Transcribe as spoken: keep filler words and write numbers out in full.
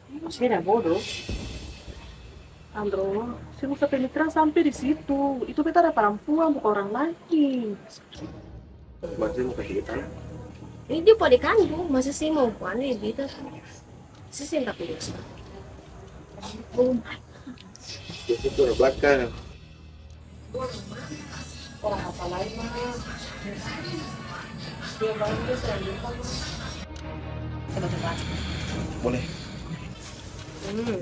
Masih ada bodoh. Andro, seng usah pemikiran sampe di situ. Itu beta ada parampuan, bukan orang lain. Berarti mau kasih kita? Ini dia pade kandung, masa sih mau kuane beta? Sih sih tapi dosa. Oh my. Dia itu orang belakang. Orang apa lain, Ma? Dia baru dia sudah lupa, Ma. Coba, coba. Boleh. Hmm.